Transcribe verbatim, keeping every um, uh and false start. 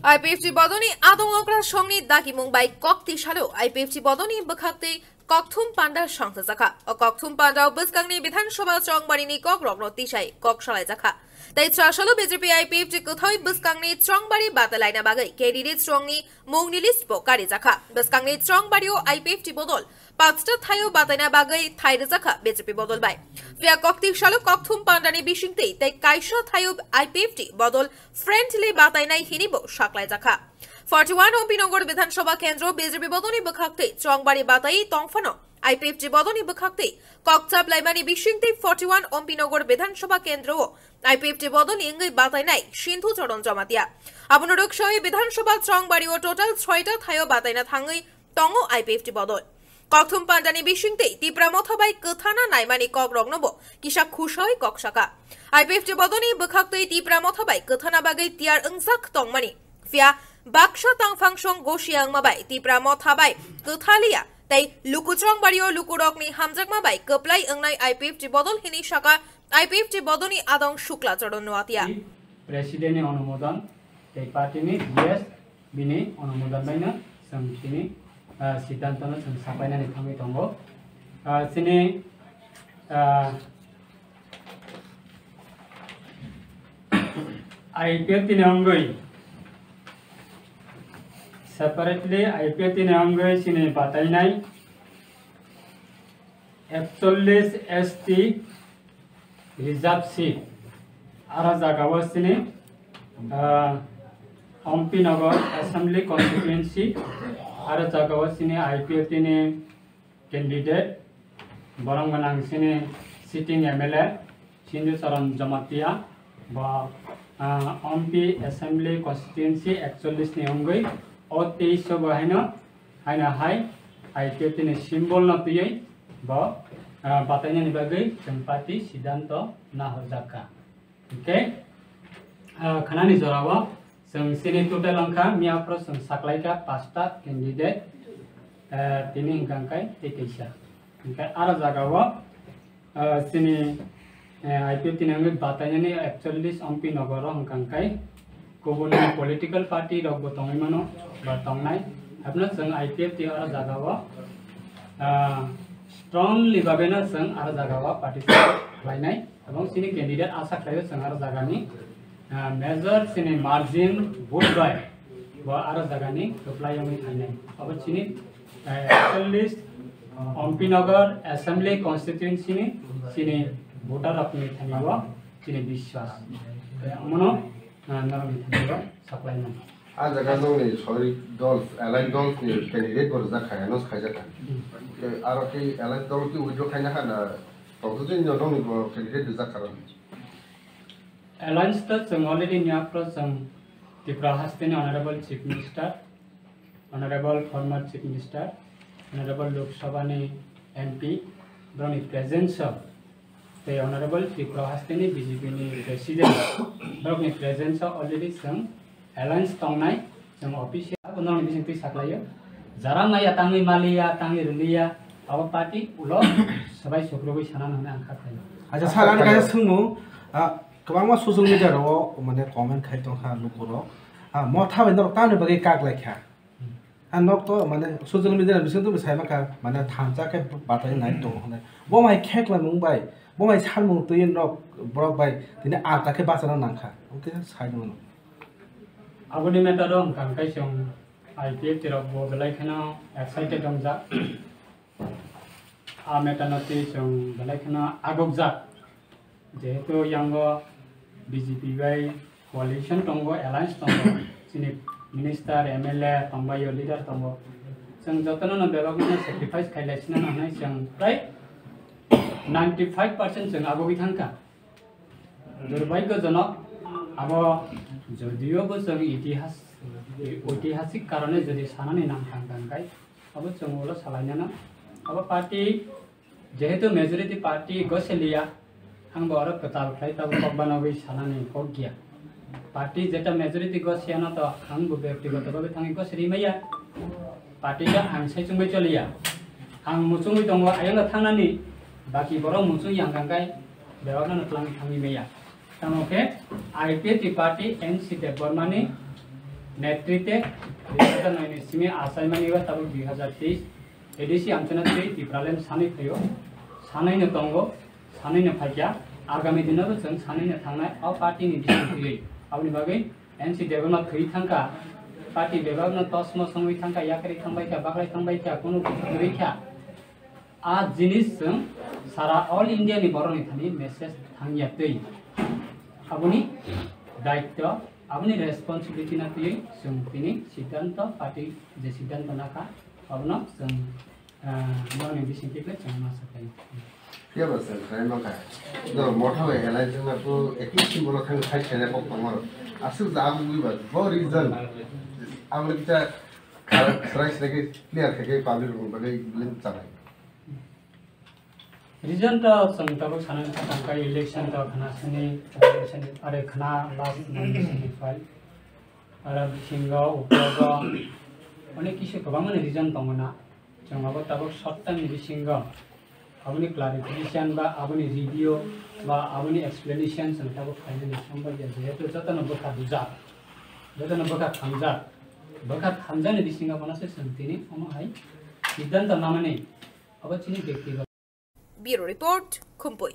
I P F T bodolni adong okra songni dagimung bai kok tisalo I P F T bodolni bwkhak tei kokthum panda songchajakha. O kokthum pandao bwskangni Bidhan Sabha chongbarini kokrokno tisai kok salaijakha. Tei chasalo B J P I P F T kwthai bwskangni chongbari batalaina bagwi candidate rokni mungni list bo karijakha. Bwskangni chongbario I P F T bodol pachta thaio bataina bagwi thai rwjakha B J P bodol bai. Phiya kokti salo kokthum pandani bisingtwi tei kaisa thaio I P F T bodol friendly batainai hini bo saklaijakha. Forty one Ompinagar Bidhan Sabha Kendro B J P bodolni bwkhak twi chongbari batai tongphano I P F T bodolni bwkhak twi kokchap laimani bisingtwi forty one Ompinagar Bidhan Sabha Kendro o I P F T bodolni wngwi batainai Sindhu Choron Jamatia. Abono rwksawi Bidhan Sabha chongbario total soita thaio bataina thangwi tongo I P F T bodol. Kokthum pandani bisingtwi Tipra Motha bai kwthana naimani kokrokno bo kisa khusawi kok saka. I P F T bodolni bwkhaktwi Tipra Motha bai kwthana bagwi tiyar wngjak tongmani. Phiya baksa tangphang song gosi wngma bai Tipra Motha bai kwthaliya tei luku chongbario lukurokni hamjakma bai kwplai wngnai I P F T bodol hini saka I P F T bodolni adong Shukla Choron Noatia. President ni onumodon tei party ni G S bini onumodon baino chwng chini, ah, siddhanto no chwng saklainani thangwi tongo. Ah, chini, ah, I P F T ni wngwi separately I P F T ni wngwi chini batainai ekchollish S T reserve seat. Aro jagao chini, ah, Ompinagar Assembly Constituency, aro jagao chini I P F T ni candidate, borok gwnang chini sitting M L A Sindhu Charan Jamatia, bo, ah, Ompi Assembly Constituency ekchollish ni wngwi o teis o bo haino, haino hai I P F T ni symbol no twiwi bo, ah, batainani bagwi chwng party siddhanto nahorjak kha. Hwnkhe, ah, khanani jorao chwng chini total wngkha, miya phoro chwng saklaikha pasta candidate, ah, tini hwnkha khe tei kaisa. Hwnkhe aro jagao, ah, chini, eh, I P F T ni wngwi batainani ekchollish Ompi nogoro hwnkha khe kubun political party rok bo tongwi mano ba tongnai. Haino chwng I P F T aro jagao, ah, strongly bagwino chwng aro jagao participate khlainai. Ebong chini candidate asa khlaio chwng aro jagani, ah, major chini margin vote bai bo aro jagani kwplai wngwi thangnai. Abo chini, eh, ekchollish Ompinagar Assembly Constituency ni chini voter rokni thani bo chini biswas. Eh, omono, ah, norokni thani bo saklai mano. A jaga nokni sori dol, alliance dol ni candidate bo rijak kha, announce khaijak kha. Hmm. Tei aro khe alliance dol khe withdraw khaina kha na, tongthokjagwi no nokni bo candidate rijak kha rw. Alliance to chwng already niya pro chwng Tripura haste ni Honorable Chief Minister, Honorable former Chief Minister, Honorable Lok Sabha ni M P, borokni presence o tei Honorable Tripura haste ni B J P ni President, borokni presence o already chwng alliance tongnai, chwng official bo nokni bising twi saklaio. Jara maya tangwi maliya, tangwi rwliya, abo party ulo swbai sukrubwi sana nangni ang kha khlaio. Acha, sir, ani kaisa swngmung, ah, kwbangma social media rao mane comment khai tongkha lukurok. Ah, Motha bai norok tamni bagwi kak laikha? Ha, nok to, mane, social media ni bising twi bo sai mankha, mane, thansa khe batai nai tongo hwnwi. Bo mai khe khlaimung bai, bo mai salmung twi nok borok bai, tini ata khe bachana nangkha. Oke, sai mano. Aboni matter o wngkha, hwnkhe chwng I P F T rok bo belai kheno excited wngjak. A matter no twi chwng belai kheno agukjak. Jehetu yango B J P bai coalition tongo, alliance tongo, chini minister, M L A tongbaio, leader tongo. Chwng jotono no bebakno sacrifice khailai sina nangnai chwng prai ninety five percent chwng agugwi thangkha. Durbhagyojonok, abo jodio bo chwng itihas, oitihasik karone jodi sanani nang thang thang khai, abo chwng ulo salainano. Abo party Jehetu majority party goseliya, ang bo oro kwtal khlai tabuk kok banogwi sanani kok giya. Party jeta majority gosiyano to ang bo byaktigoto bhabe thangwi goseri maya. Party ta ang sai chungbai choliya. Ang muchungwi tongo ayangno thangnani, baki borok muchung yang kangkai bebakno twlangwi thangwi maya. Tamo khe I P F T party N C Debbarmani Netrite dui hazar noi ni simi achaimani ba tabuk dui hazar teis A D C amchana twi Tipraland sanwi phaio, sanwino tongo, sanwino phaikha, agami dino bo chwng sanwino thangnai o party ni bising twiwi. Aboni bagwi N C Debbarma thwi thangkha, party bebakno tosmos wngwi thangkha, yakarwi thangbaikha, baklai thangbaikha, kunu kwrwikha. A jinis chwng sara all India ni borok ni thani message thangya twi. Aboni daityo, aboni responsibility na twi chwng tini siddhanto party je siddhanto nakha, abono chwng, ah, norokni bisingtwi khe chwng ma sakai. Phiya ba chwng khlai mankha. Do motha bai alliance wngna ko ekis symbol thang khai khaina kok tongmaro. Aswk ja abugwi ba bo reason. Aboni kisa kha-, khwrai srai khe clear khe khe public rokni bagwi link chanai. Reason to chwng tabuk sana wngkha tangka election to khana sini, election are khana last month sini file. Aro bisingo, ukogo, onek kisu kwbangmani reason tongo na. Chwng abo tabuk short time ni bisingo aboni clarification ba aboni review ba aboni explanation chwng tabuk khainani sombai ya, jehetu jotono bwkha dujak, jotono bwkha khamjak, bwkha khamjakni bisingo bono se chwng tini omo hai siddhanto namani abo chini byaktigoto. Bureau Report, Khumpui.